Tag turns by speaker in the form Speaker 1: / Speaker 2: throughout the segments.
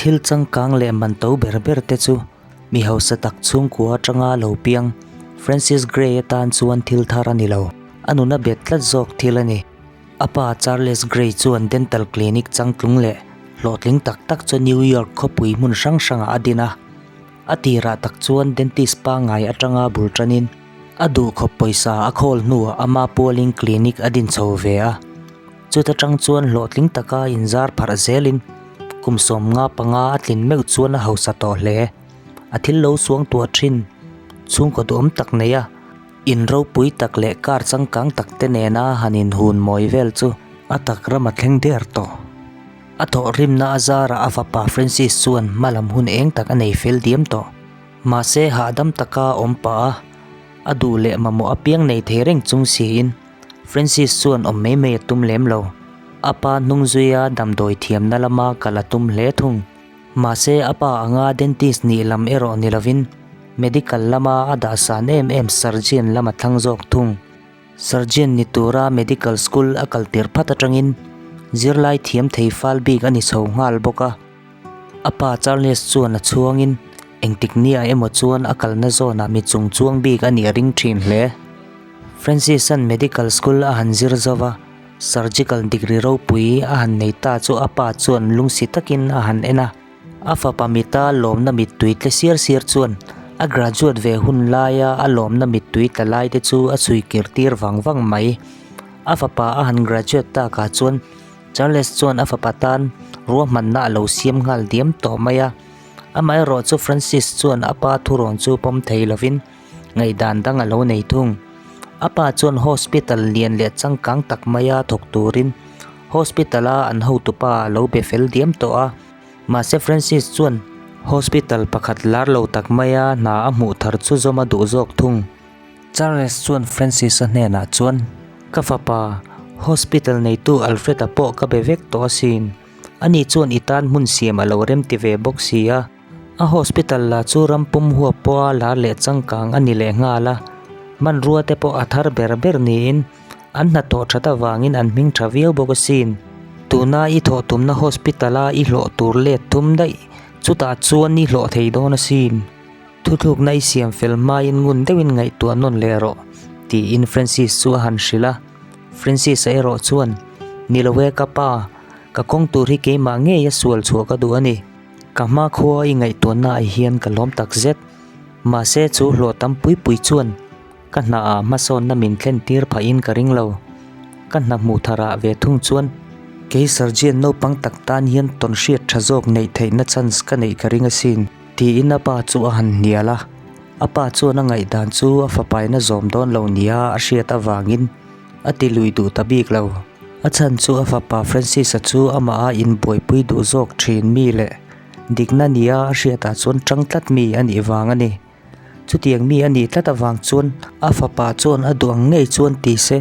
Speaker 1: Thil changkang leh man to ber ber te chu mi hausa tak chhungkua atanga lo piang Francis Grey atan chuan thil thar a ni lo. A nuna bet tlat zawk thil a ni. A pa Charles Grey chuan dental clinic changtlung leh hlawhtling tak tak chu New York khawpui hmun hrang hrangah a din a. A tirah tak chuan dentist pangngai atanga bul tanin a duhkhawp pawisa a khawl hnuah ama pualin clinic a din chho ve a. Chuta tang chuan hlawhtling taka inzar pharh zelin kum 55 a tlin meuh chuan a hausa tawh hle. A thil lo suang tuah thin chhungkaw duhawm tak nei a, in ropui tak leh car changkang tak te nena han inhun mawi vel chu a tak ram a thleng der tawh. A thawhrimna a zarah a fapa Francis chuan hmalam hun eng tak a nei fel diam tawh. Mahse hahdam taka awm pah a, a duh leh mamawh apiang nei thei reng chung siin Francis chuan awm mai mai a tum lem lo. A pa hnung zuia damdawi thiamna lama kal a tum hle thung. Mahse a pa anga dentist nih lam erawh ni lovin medical lama a dahsan em em surgeon lam a thlang zawk thung. Surgeon ni tura medical school a kal tirh phat atangin zirlai thiam thei fal bik a ni chho nghal bawk a. A pa Charles chuan a chhuangin engtik nia emaw chuan a kalna zawnah mi chung chuang bik a nih a ring thin hle. Francis-a'n medical school a han zir zo va, surgical degree ropui a han nei ta chu a pa chuan lungsi takin a han en a. A fapa mita lawmna mittui tle siar siar chuan a graduate ve hun laia a lawmna mittui tla lai te chu a chhui kir tir vang vang mai. A fapa a han graduate takah chuan Charles chuan a fapa tan ruahmanna a lo siam nghal diam tawh mai a. Amaherawh chu Francis chuan a pa thurawn chu pawm thei lovin ngaihdan dang a lo nei thung. A pa chuan hospital lian leh changkang tak maia thawk turin hospital a an hotupa a lo be fel diam tawh a. Mahse Francis chuan hospital pakhat lar lo tak maia hna a hmuh thar chu zawm a duh zawk thung. Charles chuan Francis-a hnenah chuan, Ka fapa, hospital neitu Alfred-a pawh ka be vek tawh asin. Ani chuan i tan hmun siam a lo rem ti ve bawk si a. A hospital lah chu ram pum huap pawha lar leh changkang a ni leh nghal a. Hmanrua te pawh a thar ber ber niin An hnathawh that avangin an hming tha viau bawk asin. Tuna i thawh tumna hospital a i hlawh tur let thum daih, chutah chuan i hlawh thei dawn asin. Thuthlukna i siam fel hmain ngun deuhin ngaihtuah nawn leh rawh, tiin Francis chu a han hrilh a. Francis-a erawh chuan, Ni lo e ka pa, ka kawng tur hi keimah ngei a sual chhuah ka duh a ni. Ka hmakhua i ngaihtuahna ah hian ka lawm takzet. Mahse chu hlawh tam pui pui chuan Ka hna ah hmasawnna min thlen tir phahin ka ring lo. Ka hna hmuh thar ah ve thung chuan kei surgeon naupang tak tan hian tawn hriat tha zawk neih theihna chance ka neih ka ring asin, tiin a pa chu a han hnial a. A pa chuan a ngaihdan chu a fapaina zawm dawn lo nia a hriat avangin a ti lui duh ta bik lo. A chhan chu a fapa Francis-a chu amah a inbuaipui duh zawk thin mi leh dikna nia a hriatah chuan tang tlat mi a nih vang a ni. Chutiang mi a nih tlat avang chuan a fapa chuan a duh ang ngei chuan ti se,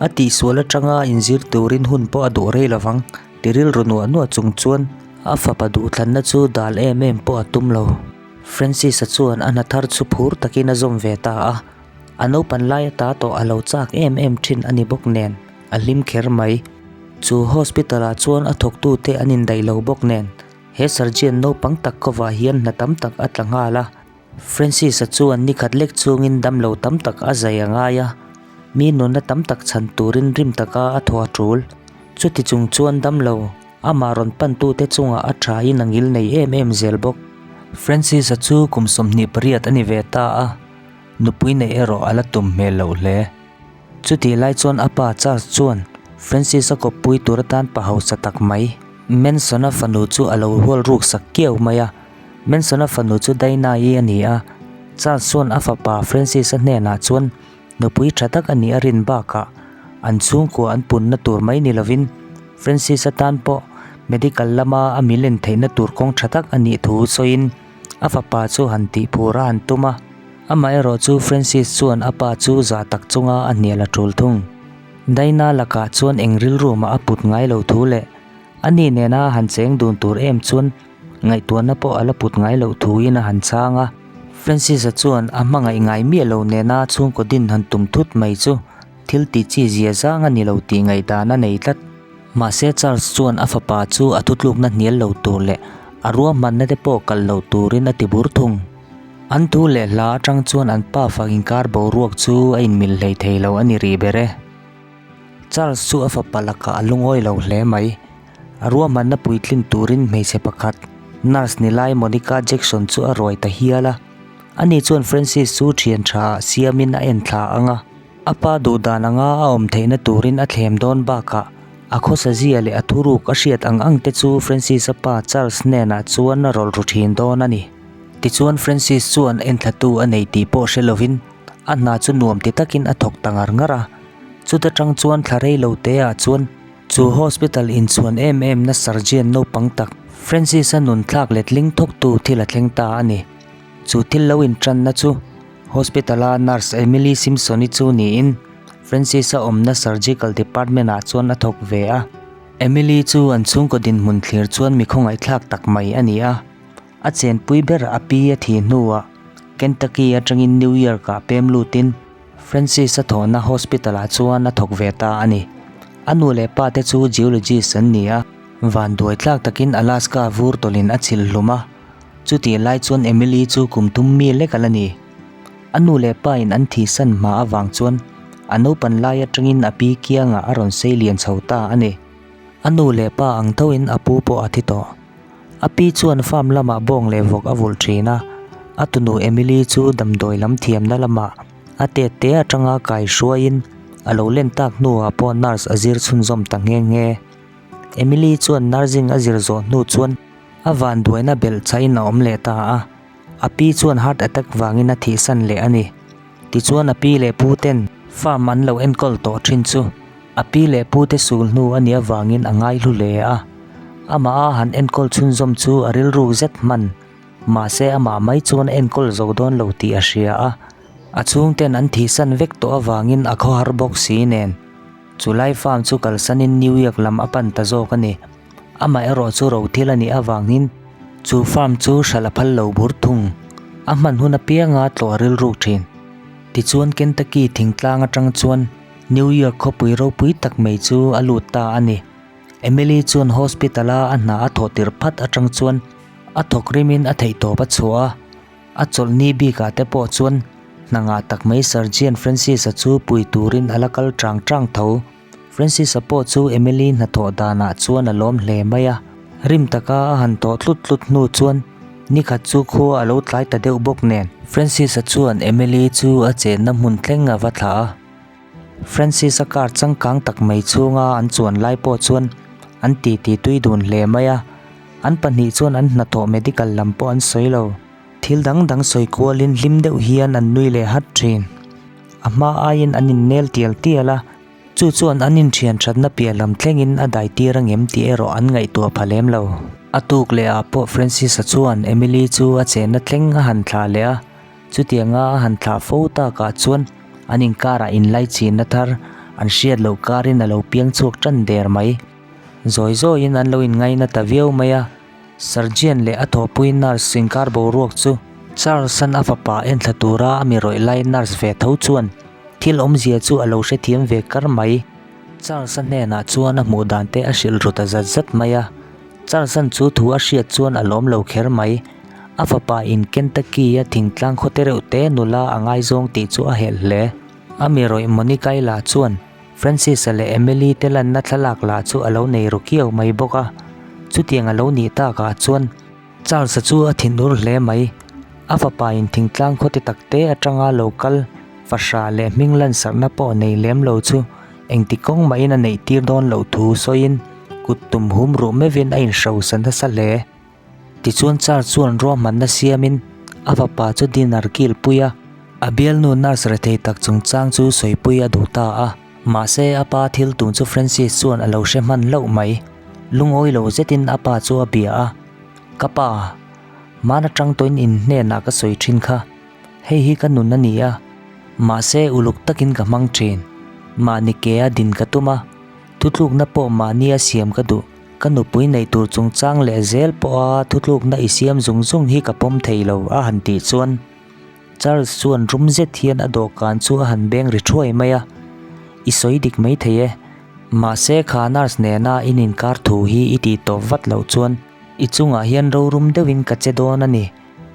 Speaker 1: a tihsual atanga inzir turin hun pawh a duh rei lovang ti rilru nuah nuah chung chuan a fapa duhthlanna chu dal em em pawh a tum lo. Francis-a chuan a hna thar chu phur takin a zawm ve ta a, a naupan lai ata tawh a lo chak em em thin a ni bawk nen a hlim kher mai. Chu hospital-ah chuan a thawktute an indaih lo bawk nen He surgeon naupang tak kovah hian hna tam tak a tla nghal a, Francis-a chuan nikhat lek chungin damlo tam tak a zai a ngai a, mi nunna tam tak chhan turin rim taka a thaw a tul. Chuti chung chuan damlo, amah rawn pantute chungah a thain a ngil nei em em zel bawk. Francis-a chu kum 28 a ni ve ta a, nupui neih erawh a la tum hmel loh hle. Chutih lai chuan a pa Charles chuan Francis-a kawppui tur atan pa hausa tak mai, Manson-a fanu chu a lo hual ruk sak kiau mai a. Manson-a fanu chu Dinah-i a ni a, Charles chuan a fapa Francis-a hnenah chuan nupui tha tak a nih a rin bakah an chhungkua an punna tur mai ni lovin Francis-a tan pawh medical lama a milen theihna tur kawng tha tak a nih thu sawiin a fapa chu han tihphur a han tum a. Amaherawh chu Francis chuan a pa chu zah tak chunga a hnial a tul thung. Dinah lakah chuan eng rilru mah a put ngai lo thu leh a ni nena han cheng dun tur em chuan ngaihtuahna pawh a la put ngai loh thuin a han chhang a. Francis-a chuan a hmangaih ngai miah lo nena chhungkaw din han tum thut mai chu thil tih chi zia zang a ni lo tih ngaihdan a nei tlat. Mahse Charles chuan a fapa chu a thutlukna hnial lo tur leh. A ruahmanna te pawh kalh loh turin a ti bur thung. An thu leh hla atang chuan an pa fak inkar boruak chu a inmil hlei thei lo a ni rih ber e. Charles chu a fapa lakah a lungawi lo hle mai. A ruahmanna puitlin turin hmeichhe pakhat, nurse ni lai Monica Jackson chu a ruai ta hial a. Ani chuan Francis chu thian tha ah siamin a en thla ang a. A pa duh dan anga a awm theihna turin a thlem dawn bakah a khawsa zia leh a thuruk a hriat ang ang te chu Francis-a pa Charles hnenah chuan a rawlh ru thin dawn a ni. Tichuan Francis chuan enthlatu a nei tih pawh hre lovin a hna chu nuam ti takin a thawk ta ngar ngar a. Chuta tang chuan thla rei lo te ah chuan chu hospital inchhuan em em na surgeon naupang tak Francis-a nun thlak letling thawktu thil a thleng ta a ni. Chu thil lo intanna chu Hospital-a nurse Emily Simpson-i chu niin Francis-a awmna surgical department-ah chuan a thawk ve a. Emily chu an chhungkaw dinhmun thlir chuan mi khawngaihthlak tak mai a ni a. A chenpui ber a pi a thih hnuah Kentucky atangin New York-ah pem lutin Francis-a thawhna hospital-ah chuan a thawk ve ta a ni. A nu leh pa te chu geologist an ni a, vanduai tlak takin Alaska vur tawlhin a chhilh hlum a. Chutih lai chuan Emily chu kum tum mi lek a la ni. A nu leh pa in an thihsan hma avang chuan a naupan lai atangin a pi kiangah a rawn sei lian chho ta a ni. A nu leh pa ang thoin a pu pawh a thi tawh. A pi chuan farm lamah bawng leh vawk a vulh thin a, a tunu Emily chu damdawi lam thiamna lamah a tet te atanga kai hruaiin a lo len tak hnuah pawh nurse a zir chhunzawm ta nghe nghe. Emily chuan nursing a zir zawh hnu chuan A vanduaina belh chaiin a awm leh ta a, a pi chuan heart attack vangin a thihsan leh a ni. Tichuan a pi leh pu ten farm an lo enkawl tawh thin chu a pi leh pu te sul hnu a nih avangin a ngaihlu hle a. Amah a han enkawl chhunzawm chu a rilru zet hman, mahse amah mai chuan a enkawl zo dawn lo tih a hria a. A chhungten an thihsan vek tawh avangin a khawhar bawk si nen. Chulai farm chu kalsanin New York lam a pan ta zawk a ni. Amah erawh chu ro thil a nih avangin chu farm chu hralh a phal lo bur thung. A hman hun apianga tlawh a rilruk thin. Tichuan Kentucky thingtlang atang chuan New York khawpui ropui tak mai chu a lut ta a ni. Emily chuan hospital a a hna a thawh tirh phat atang chuan a thawk rimin a theihtawp a chhuah a. A chawlhni bikah te pawh chuan hna ngah tak mai Surgeon Francis-a chu pui turin a la kal tang tang tho. Francis-a pawh chu Emily hnathawh danah chuan a lawm hle mai a, rim taka a han tawh tlut tlut hnu chuan nikhat chu khua a lo tlai ta deuh bawk nen. Francis-a chuan Emily chu a chenna hmun thleng a va thlah a. Francis-a car changkang tak mai chhunga an chuan lai pawh chuan an titi tui dun hle mai a, an pahnih chuan an hnathawh medical lam pawh an sawi lo. Thil dang dang sawi kualin hlim deuh hian an nui leh hat thin. A hma aiin an innel tial tial a, chu chuan an inthian thatna piah lam thlengin a dai tir angem tih erawh an ngaihtuah pha lem lo. A tuk leh ah pawh Francis-a chuan Emily chu a chenna thleng a han thlah leh a, chutianga a han thlah fo takah chuan an inkarah inlaichinna thar an hriat loh karin a lo piang chhuak tan der mai. Zawi zawiin an lo inngaina ta viau mai a. Surgeon leh a thawhpui nurse inkar boruak chu Charles-a'n a fapa enthla tura a mi rawih lai nurse ve tho chuan thil awmzia chu a lo hrethiam ve kar mai. Charles-a hnenah chuan a hmuh dan te a hrilh ru ta zat zat mai a. Charles-a'n chu thu a hriat chuan a lawm lo kher mai. A fapa in Kentucky-a thingtlang khaw te reuh te nula a ngaizawng tih chu a helh hle. A mi rawih Monica-i lah chuan Francis-a leh Emily te lanna thlalak lah chu a lo nei ru kiau mai bawk a, chutiang a lo nih takah chuan Charles-a chu a thinur hle mai. A fapa in thingtlang khaw ti tak te atanga lo kal fahrah leh hming lansarhna pawh nei lem lo chu engti kawng mahin a neih tir dawn loh thu sawiin kut tum hum ruh meuhin a inhrosa nasa hle. Tichuan Charles chuan ruahmanna siamin a fapa chu dinner kilpui a, a bialnu nurse rethei tak chungchang chu sawipui a duh ta a. Mahse a pa thil tum chu Francis chuan a lo hre hman hlauh mai. Lungawi lo zetin a pa chu a bia a, Ka pa, hmaan atang tawhin in hnenah ka sawi thin kha. Hei hi ka nun a ni a, mahse uluk takin ka hmang thin. Mahni ke a din ka tum a, thutlukna pawh mahni a siam ka duh. Ka nupui neih tur chungchang leh zel pawha thutlukna i siam zung zung hi ka pawm thei lo a han tih chuan Charles chuan rum zet hian a dawhkan chu a han beng ri thuai mai a, I sawi dik maithei e, mahse kha nurse nena in inkar thu hi i tih tawp vat loh chuan. I chungah hian rorum deuhin ka che dawn a ni.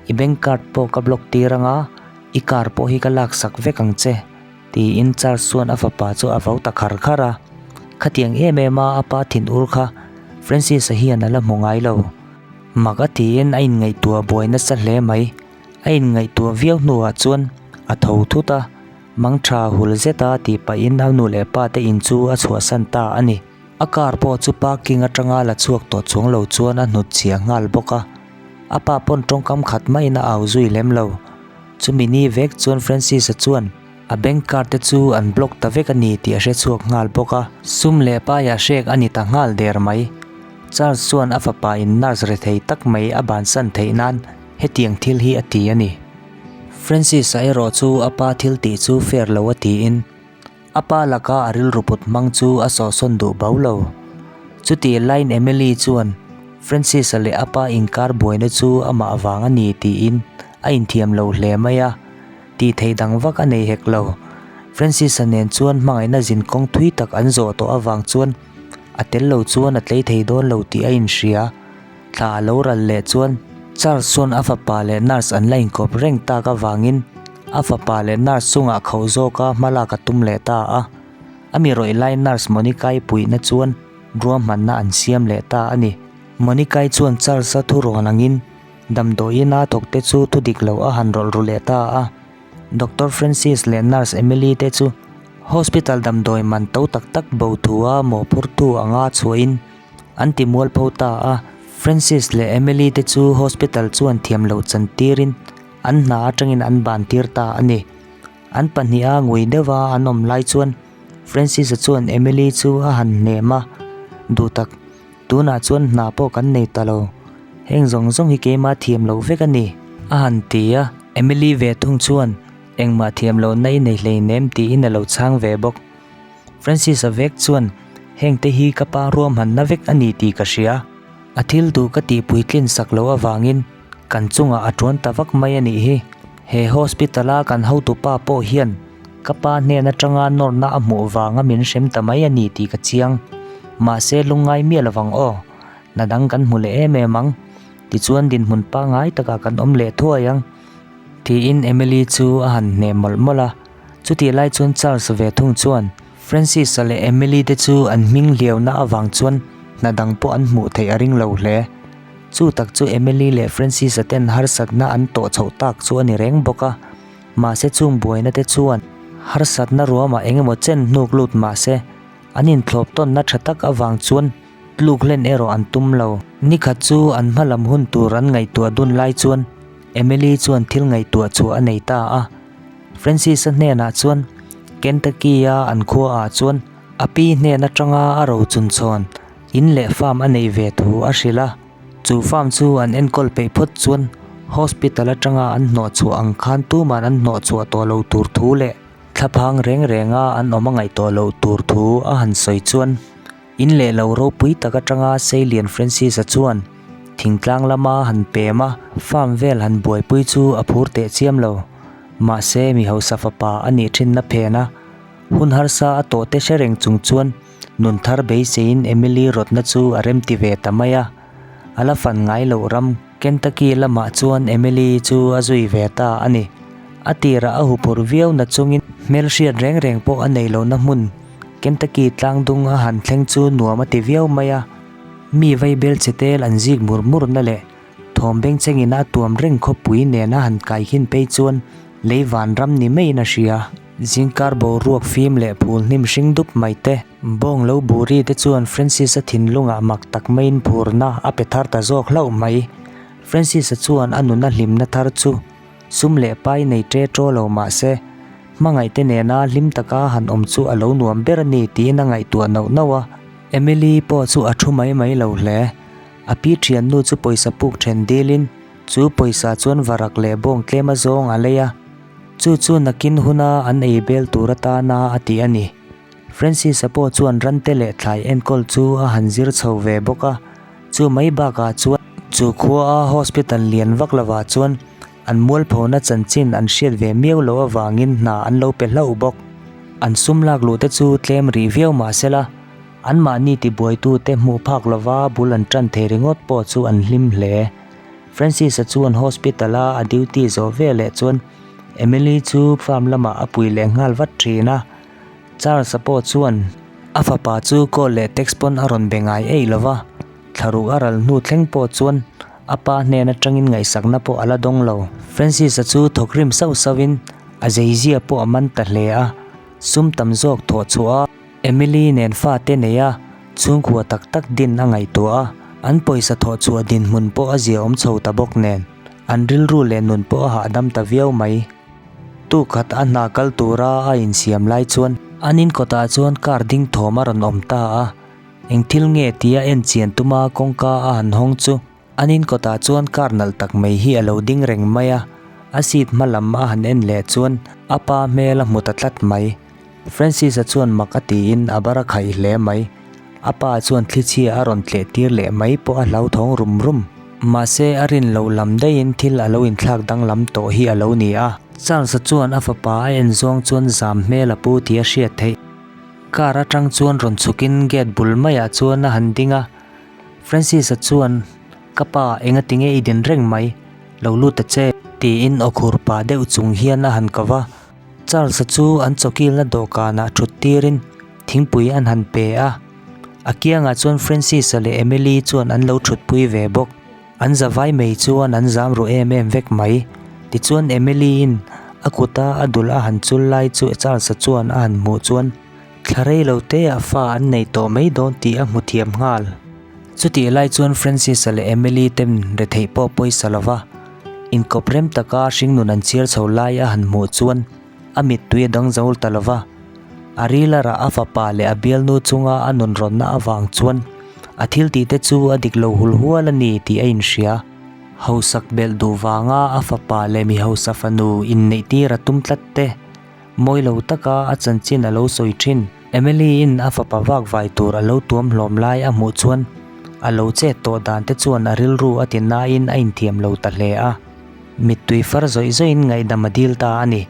Speaker 1: I bank card pawh ka block tir anga, i car pawh hi ka laksak vek ang che, tiin Charles chuan a fapa chu a vau ta khar khar a. Khatiang em em a a pa thinur kha Francis-a hian a la hmu ngai lo. Mak a tiin a inngaihtuah buai nasa hle mai. A inngaihtuah viau hnuah chuan a tho thut a, mangtha hul zeta tih pahin a nu leh pa te in chu a chhuahsan ta a ni. A car pawh chu parking atanga la chhuak tawh chuang lo chuan a hnut chhia nghal bawk a. A pa pawn tawngkam khat maiin a au zui lem lo. Chumi ni vek chuan Francis-a chuan a bank card te chu an block ta vek a ni tih a hre chhuak nghal bawk a. Sum leh paia hrek a ni ta nghal der mai. Charles chuan a fapa in nurse rethei tak mai a bansan theih nan hetiang thil hi a ti a ni. Francis-a erawh chu a pa thil tih chu fair lo a tiin A pa laka a rilru put hmang chu a sawhsawn duh bau lo. Chutih laiin Emily chuan Francis-a leh a pa inkar buaina chu amah vang a ni tiin a inthiam lo hle mai a, tih theih dang vak a nei hek lo. Francis-a nen chuan hmangaihna zinkawng thui tak an zawh tawh avang chuan a tel lo chuan a tlei thei dawn lo tih a inhria. Thla a lo ral leh chuan Charles chuan a fapa leh nurse an la inkawp reng tak avangin a fapa leh nurse chungah khauh zawka hma lak a tum leh ta a. A mi rawih lai nurse Monica-i puihna chuan ruahmanna an siam leh ta a ni. Monica-i chuan Charles-a thurawn angin damdawiin a thawkte chu thu dik lo a han rawlh ru leh ta a. Doctor Francis leh nurse Emily te chu hospital damdawi man to tak tak bo thua mawhphurtu anga chhuahin An ti mualpho ta a, Francis leh Emily te chu hospital chuan thiam loh chan tirin an hna atangin an ban tir ta a ni. An pahniha ngui deuha an awm lai chuan Francis-a chuan Emily chu a han hnem a, Duh tak, tunah chuan hna pawh kan nei ta lo. Heng zawng zawng hi keimah thiam loh vek a ni, a han ti a. Emily ve thung chuan engmah thiam lohna i nei hleinem tiin a lo chhang ve bawk. Francis-a vek chuan, Hengte hi ka pa ruahmanna vek a ni tih ka hria. A thil duh ka tih puitlin sak loh avangin kan chungah a tuan ta vak mai a nih hi. He hospital-a kan hotupa pawh hian ka pa hnen atanga nawrna a hmuh vanga min hrem ta mai a ni tih ka chiang. Mahse lungngai miah lovang aw, hna dang kan hmu leh em em ang. Tichuan dinhmun pangngai takah kan awm leh thuai ang, tiin Emily chu a han hne mawlh mawlh a. Chutih lai chuan Charles ve thung chuan Francis-a leh Emily te chu an hming hliauna avang chuan hna dang pawh an hmuh theih a ring lo hle. Chu tak chu Emily leh Francis-a ten harsatna an tawh chhoh tak chu a ni reng bawk a. Mahse chung buaina te chuan harsatna ruamah eng emaw chen hnuk lut mahse an inthlawp tawnna tha tak avang chuan tluk hlen erawh an tum lo. Nikhat chu an hma lam hun tur an ngaihtuah dun lai chuan Emily chuan thil ngaihtuah chhuah a nei ta a. Francis-a hnenah chuan Kentucky-a an khuaah chuan a pi hnen atanga a rochun chhawn in leh farm a neih ve thu a hrilh a. Chu farm chu an enkawl peih phawt chuan hospital atanga an hnawhchhuah ang khan tuman an hnawhchhuah tawh lo tur thu leh thlaphang reng renga an awm a ngaih tawh loh tur thu a han sawi chuan In leh lo ropui tak atanga Seilian Francis-a chuan thingtlang lama han pem a, farm vel han buaipui chu a phur teh chiam lo. Mahse, mi hausa fapa a nih thinna phen a, hun harsa a tawh te hre reng chung chuan nun thar beiseiin Emily rawtna chu a remti ve ta mai a. A la fan ngai loh ram Kentucky lamah chuan Emily chu a zui ve ta a ni. A tirah a huphurh viau na chungin hmelhriat reng reng pawh a nei lohna hmun Kentucky tlangdung a han thleng chu nuam a ti viau mai a, mi vaibel che tel an zik mur murna leh thawm bengchengin a tuam reng khawpui nena han kai hin phei chuan lei vanram ni maiin a hria. Zingkar boruak fim leh phul hnim hring dup mai te, bawng lo buri te chuan Francis-a thinlungah mak tak maiin phurna a pe thar ta zawk hlauh mai. Francis-a chuan a nuna hlimna thar chu Sum leh pai nei ṭe ṭaw lo mah se, hmangaihte nena hlim taka han awm chu a lo nuam ber a ni tiin a ngaihtuah nauh nauh a. Emily pawh chu a thu mai mai lo hle. A pi ṭhiannu chu pawisa puk ṭhen dilin chu pawisa chuan varak leh bawng tlem a zawng a lei a, chu chu nakin huna an ei bel tur atana a ti a ni. Francis-a pawh chuan rante leh thlai enkawl chu a han zir chho ve bawk a. Chu mai bakah chuan chu khuaa hospital lian vak lovah chuan an mualphona chanchin an hriat ve miau loh avangin hna an lo pe hlauh bawk. An sum lak luh te chu tlem rih viau mah se la, Anmahni tibuaitute hmuh phak lova bul an tan thei ringawt pawh chu an hlim hle. Francis-a chuan hospital-a a duty zawh veleh chuan Emily chu farm lamah a pui leh nghal vat thin a. Charles-a pawh chuan a fapa chu call leh text pawn a rawn be ngai eih lova, thlaruk a ral hnu thleng pawh chuan a pa hnen atangin ngaihsakna pawh a la dawng lo. Francis-a chu thawkrim sauh sauhin a zeizia pawh a man ta hle a, sum tam zawk thawh chhuah a, Emily nen fate nei a, chhungkua tak tak din a ngaihtuah a, an pawisa thawh chhuah dinhmun pawh a ziaawm chho ta bawk nen, an rilru leh nun pawh a hahdam ta viau mai. Tukhat a hna kal tura a insiam lai chuan an in kawtah chuan car ding thawm a rawn awm ta a, eng thil nge tia en chian tuma kawngka a han hawng chu an in kawtah chuan car nalh tak mai hi a lo ding reng mai a, a seat hma lam a han en leh chuan a pa hmel a hmu ta tlat mai. Francis-a chuan mak a tiin a bar a khaih hle mai. A pa chuan thlichhia a rawn tleh tir leh mai pawh a hlauthawng rum rum. Mahse a rin loh lam daihin thil a lo inthlak danglam tawh hi a lo ni a. Charles-a chuan a fapa a en zawng chuan zam hmel a pu tih a hriat theih. Car atang chuan rawn chhukin gate bul maiah chuan a han ding a. Francis-a chuan, Ka pa, engati nge i din reng mai? Lo lut ta che. Tiin aw khur pah deuh chung hian a han ko va. Charles-a chu an chawkilna dawhkanah thut tirin thingpui an han pe a, a kiangah chuan Francis-a leh Emily chuan an lo thutpui ve bawk. An za vai mai chuan an zam ru em em vek mai. Tichuan Emily-in a kuta a dul a han chul lai chu Charles-a chuan a han hmuh chuan thla rei lo teah fa an nei tawh mai dawn tih a hmu thiam nghal. Chutih lai chuan Francis-a leh Emily ten retheih pawh pawisa lo va. Inkawp rem taka hringnun an chhiar chho lai a han hmuh chuan a mittui a dang zo ta lo va. A ril a rah a fapa leh a bialnu chunga a nun rawnna avang chuan a thil tihte chu a dik lo hul hual a ni tih a inhria. Hausak belh duh vanga a fapa leh mi hausa fanu inneih tir a tum tlat te. Mawi lo taka a chanchin a lo sawi thin. Emily-in a fapa vak vai tur a lo tuam hlawm lai a hmuh chuan a lo chet tawh dan te chuan a rilru a ti nain a inthiam lo ta hle a. Mittui far zawih zawihin ngaihdam a dil ta a ni.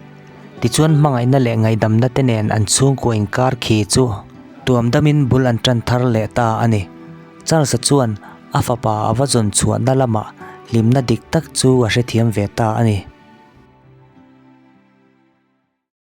Speaker 1: Tichuan hmangaihna leh ngaihdamna te nen an chhungkua inkar khi chu tuam damin bul an tan thar leh ta a ni. Charles-a chuan a fapa a va zawn chhuahna lamah hlimna dik tak chu a hrethiam ve ta a ni.